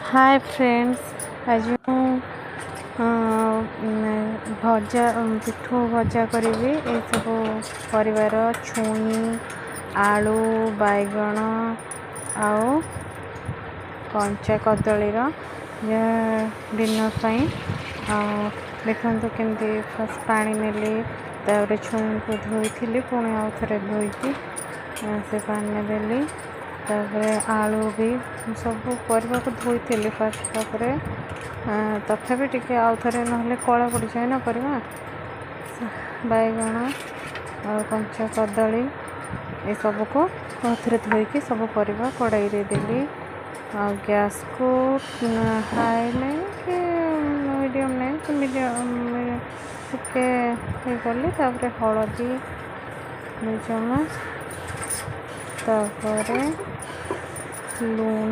ହାଏ friends, ଆଜି ମୁଁ ଭଜା, ପିଠଉ ଭଜା କରିବି। ଏସବୁ ପରିବାର ଛୁଇଁ, ଆଳୁ, ବାଇଗଣ ଆଉ କଞ୍ଚା କଦଳୀର ଯାହା ଡିନର୍ ପାଇଁ। ଆଉ ଦେଖନ୍ତୁ କେମିତି ଫାର୍ଷ୍ଟ ପାଣି ନେଲି, ତାପରେ ଛୁଇଁକୁ ଧୋଇଥିଲି, ପୁଣି ଆଉ ଥରେ ଧୋଇକି ସେ ପାଣିରେ ଦେଲି। ତାପରେ ଆଳୁ ବି ସବୁ ପରିବାକୁ ଧୋଇଥିଲି ଫାର୍ଷ୍ଟ, ତାପରେ ତଥାପି ଟିକେ ଆଉ ଥରେ, ନହେଲେ କଳା ପଡ଼ିଯାଏ ନା ପରିବା। ବାଇଗଣ ଆଉ କଞ୍ଚା କଦଳୀ ଏସବୁକୁ ଆଉ ଥରେ ଧୋଇକି ସବୁ ପରିବା କଡ଼େଇରେ ଦେଲି। ଆଉ ଗ୍ୟାସ୍କୁ ହାଇ ନାହିଁ କି ମିଡ଼ିୟମ୍ ନାହିଁ କି ମିଡ଼ିୟମ୍ ଟିକେ ଇଏ କଲି। ତାପରେ ହଳଦୀ 2 ଚାମଚ, ତାପରେ ଲୁଣ